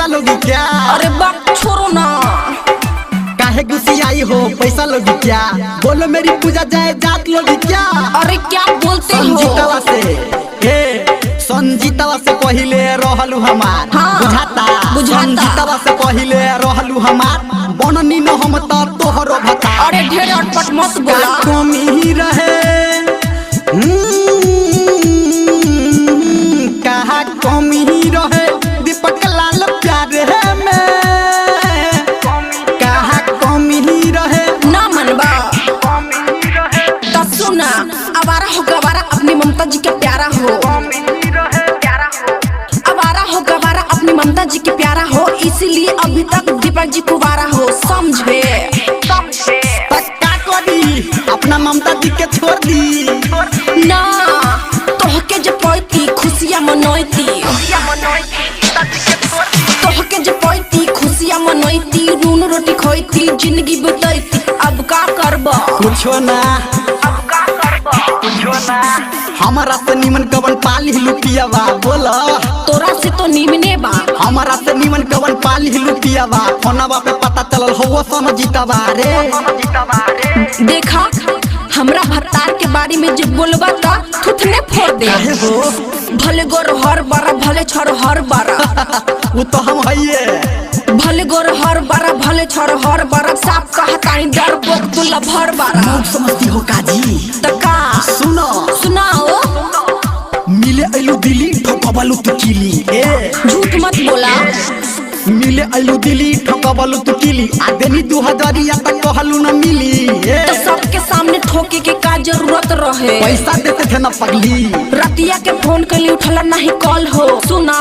पैसा लोगी क्या? अरे बाप छोड़ो ना। काहे गुस्सियाई हो, पैसा लोगी क्या? बोलो मेरी पूजा जायदाद लोगी क्या? अरे क्या बोलते हो? संजीतवा से, ए संजीतवा से पहिले रहलू हमार। हाँ, बुझाता? बुझाता। संजीतवा से पहिले रहलू हमार, बननी न हम त तोहरो भता। अरे ढेर अटपट मत बोला। का कमी रहे, कहा कमी रहे दीपक लाल प्यारे में, कहा कमी रहे। ना मनबा त सुना, आवारा हो गवारा अपनी ममता जी के प्यारा हो। आवारा हो गवारा अपनी ममता जी के प्यारा हो, इसीलिए अभी तक दीपक जी कुवारा हो, समझे? पक्का करी अपना ममता जी के छोड़ दी। ना तोहके जे पैती खुशियाँ मनैती, तोहके जे पैती खुशियाँ मनैती, नून रोटी खैती जिंदगी बितैती। अब का करब? कुछो ना, हमारा से निमन कवन पाली लुटियावा, बोला। तोरा से तो निमने बा। हमारा से निमन कवन पाली लुटियावा, फोनवा पे पता चलल हो सोन जीतवा रे। देखा हमरा भत्तार के बारे में जे बोलबा त थुथने फोड़ दे। काहे हो? भले गोर हर बारा भले छर हर बारा। उ तो हम हइये। भले गोर हर बारा भले छर हर बारा, साफ कहतानी डर पोक तुला भर बारा। लोग समझती हो काजी। त का? सुनो। सुनाओ। मिले ऐलू दिली ठोकबलू तू किली, ए झूठ मत बोला। मिले ऐलू दिली ठोकबलू तू किली, आ देनी 2000 तक कहलू न मिली, ए तो सबके सामने ठोके के का जरूरत रहे? पैसा देते थे ना पगली। रतिया के फोन कैली उठला नहीं कॉल हो। सुना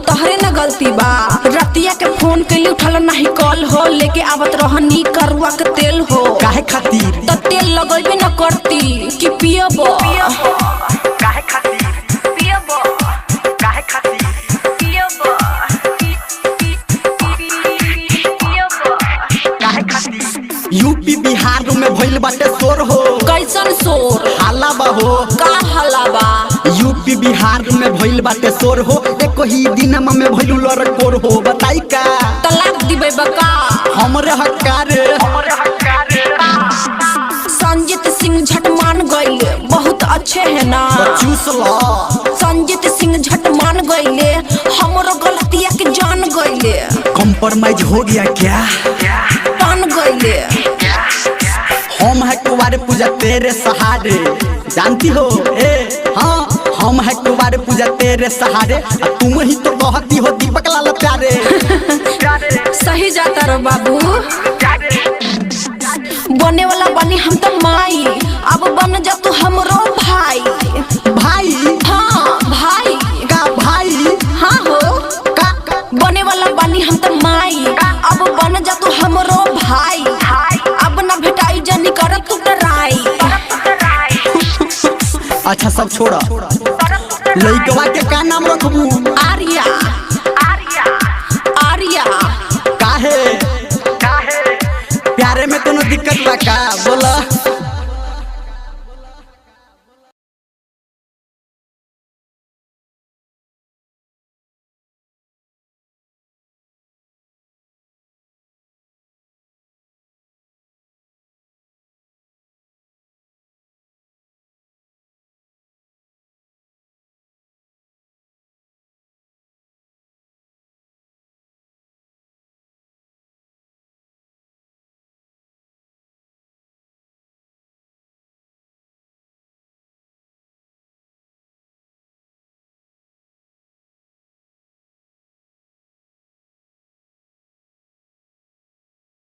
तोहरे न गलती बा। रतिया के फोन कैली उठला नहीं कॉल हो, लेके आवत रहनी करुआ के तेल हो। काहे खातिर? त तेल लगैबे न करती कि पियब? यूपी बिहार में भइल बाटे शोर हो। कैसन शोर? हाला बहो। का हलावा? यूपी बिहार में भइल बाटे शोर हो, एक ही दिन में भइलू लड़कोर हो, बताई का? तलाक दिबे बका? हमरे हक्कारे। संजीत सिंह झट मान गईले, बहुत अच्छे है ना। चूस लो। संजीत सिंह झट मान गईले, हमरो गलतिया के जान गईले। कॉम्प्रोमाइज हो गया क्या? पान गईले। हम है कुंवारे पूजा तेरे सहारे, जानती हो? ए हाँ, हम है कुंवारे पूजा तेरे सहारे, आ तुम ही तो कहती हो दीपक लाल प्यारे। सही जाता रो बाबू। बने वाला बनी हम तो माई, अब बन जा तू हमरो भाई। भाई? हाँ भाई। का भाई? हाँ हो। का? बने वाला बनी हम तो माई, अब बन जा तू हमरो भाई। अब ना भेटाई जनी कर तू डराई। अच्छा सब छोड़, लइकवा के का नाम रखबू? आर्या, आर्या। काहे, प्यारे में कोनो दिक्कत बा का, बोला?